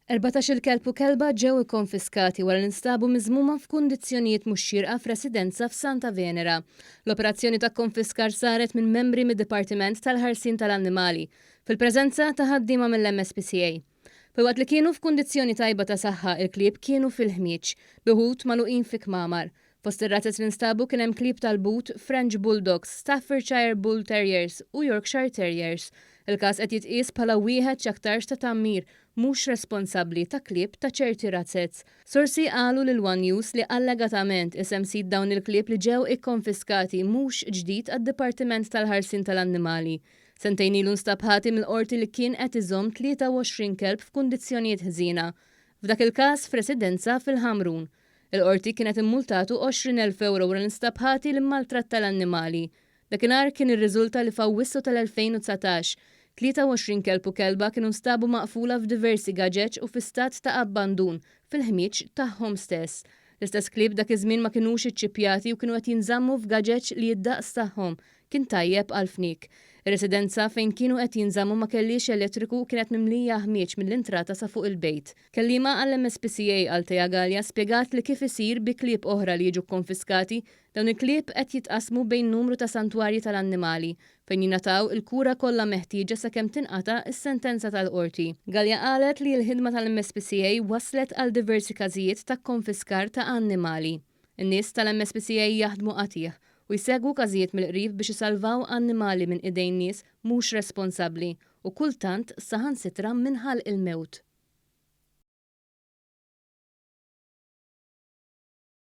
14-il kelb u kelba ġew ikkonfiskati wara li nstabu miżmuma f'kundizzjonijiet mhux xierqa f'residenza f'Santa Venera. L-operazzjoni ta' kkonfiskar saret minn membri mid-Dipartiment tal-Ħarsien tal-Annimali, fil-preżenza ta' ħaddiema mill-MSPCA. Filwaqt li kienu f'kundizzjoni tajba ta' saħħa, il-klieb kienu fil-ħmieġ, bi wħud magħluqin fi kmamar. Fost ir-razez li nstabu kien hemm klieb tal-but, French Bulldogs, Staffordshire Bull Terriers u Yorkshire Terriers. Il-każ qed jitqies bħala wieħed x'aktarx ta' tgħammir mhux responsabbli ta' klieb ta' ċerti razez. Sorsi qalu lil one News li allegatament isem sid dawn il-klieb li ġew ikkonfiskati mhux ġdid għad-Dipartiment tal-Ħarsien tal-Annimali. Sentejn ilu nstab ħati mill-Qorti li kien qed iżomm 23 kelb f'kundizzjonijiet ħżiena. F'dak il-każ f'residenza fil-Ħamrun. Il-Qorti kienet immultatu 20,000 ewro wara li nstab ħati li mmaltratta l-annimali. Dakinhar kien irriżulta li f'Awwissu tal-2019, 23 kelb u kelba kienu nstabu maqfula f'diversi gaġeġ u fi stat ta' abbandun fil-ħmieġ tagħhom stess. L-istess klieb dak iż-żmien ma kinux iċċippjati u kienu qed jinżammu f'gaġeġ li d-daqs tagħhom kien tajjeb għall-fniek. Ir-residenza fejn kienu qed jinżammu ma kellhiex elettriku u kienet mimlija ħmieġ mill-intrata sa fuq il-bejt. Kelliema għall-MSPCA Althea Galea spjegat li kif isir bi klieb oħra li jiġu kkonfiskati, dawn il-klieb qed jitqassmu bejn numru ta' santwarji tal-annimali, fejn jingħataw il-kura kollha meħtieġa sakemm tinqata' s-sentenza tal-Qorti. Galea qalet li l-ħidma tal-MSPCA wasslet għal diversi każijiet ta' kkonfiskar ta' annimali. In-nies tal-MSPCA jaħdmu qatigħ u jsegwu każijiet mill-qrib biex isalvaw annimali minn idejn nies mhux responsabbli u kultant saħansitra minn ħalq il-mewt.